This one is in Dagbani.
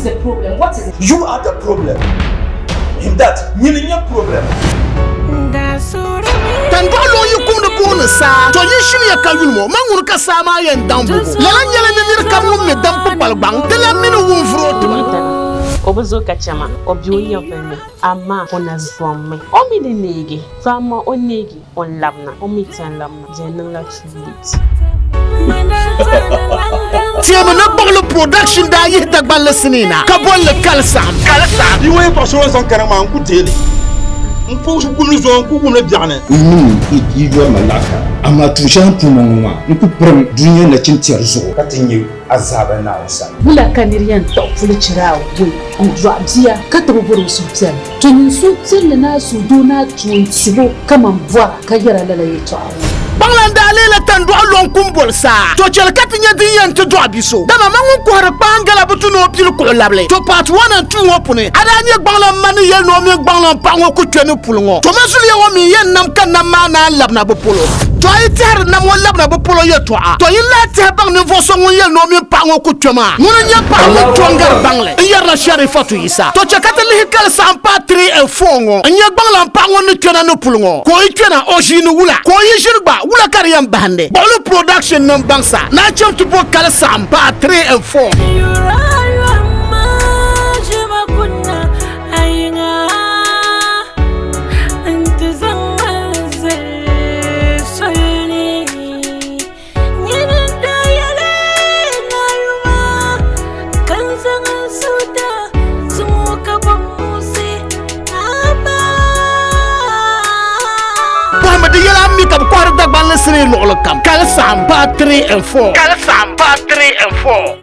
is the problem? What is it? You are the problem. In that, nyini n-nyɛ problem. Tandɔɣu luŋ yi kumdi booni saa, to yi ʒiniya ka yuli ŋɔ, man ŋuni ka saa maa yɛn daŋ bugu. Lala nyɛla ni nir kam ŋun mi dam kpukpali gbaŋ, di lan mi ni wunvuri o tiba. Yidana, o bi zo ka chɛ ma, o be o nyɛvili ni, amaa o na zommi. O mi ni neegi, to amaa o neegi o ni labina, o mi ti yɛn labina, di yɛn niŋla too late. Teemi ni Gbuɣili Production daa yihi Dagbanli sinii na ka boli li Kali Saɣim. Yi ŋɔ yɛtɔɣ shɛli o ni zaŋ kana maa, n ku deei li. N ku wum li zuɣu, n ku wum li biɛɣuni. N niŋ yi yɔri ma laɣ kara, amaa tuun shɛli n pun niŋ ŋɔ maa, n ku pirim dunia nachintɛri zuɣu. Ka ti nya azaaba Naawuni sani. Wula ka nir yɛn kpuɣi puli chira awɔi n-dɔɣi bia ka ti bi bɔri o suhupiɛlli? To nyin suhupiɛlli ni a suhudoo ni a tuun tibo kaman bɔra ka yɛra lala yɛtɔɣa ŋɔ. Kpaŋlan daa leela tandɔɣu lɔŋ kumboli saa. To chɛli ka ti nya din yɛn ti dɔɣi bi so. Dama man ŋun kɔhiri kpaangala bi tu ni o pili kuɣu labili. To part 1 and 2 ŋɔ puni, a daa nya gbaŋlan ma ni yɛli ni o mini gbaŋlan paɣa ŋɔ ku kpe ni puli ŋɔ. To ma zuliya ŋɔ mi yɛn nam ka nam maa naan labina bɛ polo. To a yi tɛhiri nam ŋɔ labina bɛ polo yɛtɔɣa, to yin lahi tɛhi baŋ ninvuɣ so ŋun yɛli ni o mini paɣa ŋɔ ku kpe maa. Ŋuni n-nyɛ paɣa ŋun to n-gari baŋli n-yɛrila Sharifatu Yisa. To chɛ ka ti lihi kali saɣim paai 3 and 4 ŋɔ n-nyɛ gbaŋlan paɣa ŋɔ ni kpɛna ni puli ŋɔ. Ka o yi kpɛna, o ʒiini wula? Ka o yi ʒiri gba, wula ka di yɛn bahindi? Gbuɣili Production nim baŋsa ni a chaŋ ti bo kali saɣim paai 3 and 4. Bɔhimi di yɛla mi ka bɛ kɔhiri Dagbanli sinii luɣili kam. Kali saɣim part 3 and 4. Kali saɣim part 3 and 4.